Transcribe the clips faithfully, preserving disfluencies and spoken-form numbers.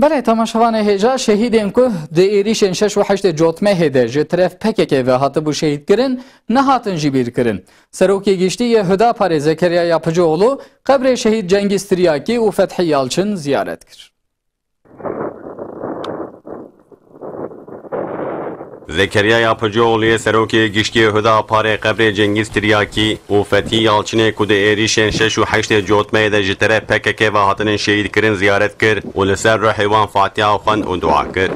Belê, temaşevanê hêja, şehîdên ku di êrîşên şeş û heştê Cotmehê de ji teref P K K ve hatibû şehîdkirin, nehatin jî bîrkirin. Serokê Giştî yê Hudaparê Zekeriya Yapıcıoğlu qebrê şehîd Cengîz Tiryakî û Fethî Yalçin ziyaret kir. Zekeriya Yapıcıoğlu yê Serokê Giştî yê Hudaparê qebrê Cengîz Tiryakî û Fethî Yalçinê ku di êrîşên şeş û heştê Cotmehê de ji teref P K K ve hatinin şehîdkirin ziyaret kir û li ser ruhê wan fatiha xwend û dua kir.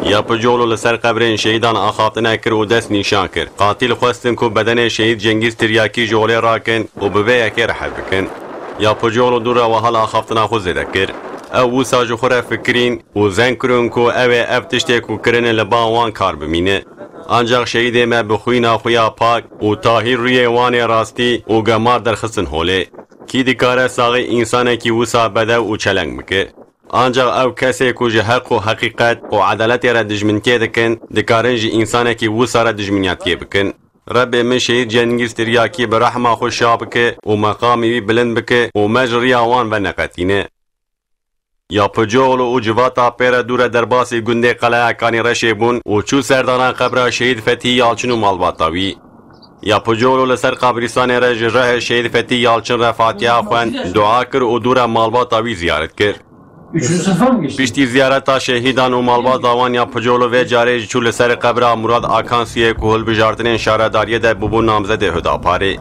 Yapıcıoğlu li ser qebrên şehîdan axaftine kir û dest nîşan kir. Qatil xwestin ku bedenê şehîd Cengîz Tiryakî ji holê rakin û bi vê yekê rehet bikin. Yapıcıoğlu dû re wiha li axaftina xwe zêde kir. Ew wisa ji xwe re fikirîn û zeng kirin ku ew ê ev tiştê ku kirine li ba wan kar bimîne. Ancax şehîdê me bi xwîna xwe ya pak û tahî rûyê wan ê rastî û gemar derxistin holê. Kî dikare saxî însanekî wisa bedew û çeleng bike? Ancax ew kesê ku ji heq û heqîqet û edaletê re dijmintiyê dikin, dikarin ji însanekî wisa re dijminiyatiyê bikin. Rebbê min şehîd Cengîz Tiryakî bi rehma xwe şa bike û meqamê wî bilind bike û me ji riya wan veneqetîne. Yapıcıoğlu û civata pê re dû re derbasî gundê Qeleya Kanî Reşê bûn û çû serdana qebra şehîd Fethî Yalçin û malbata wî. Yapıcıoğlu li ser qabrîstanê re ji rehê şehîd Fethî Yalçin re fatiha xwend, dua kir û dû re malbata wî ziyaret kir. Üçüncü sınıfa mı geçtin? Piştî ziyareta şehîdan û malbata wan, Yapıcıoğlu vê carê jî çû li ser qebra Murad Akansiyê ku hilbijartinên şaredariyê de bûbû namzedê Hudaparê.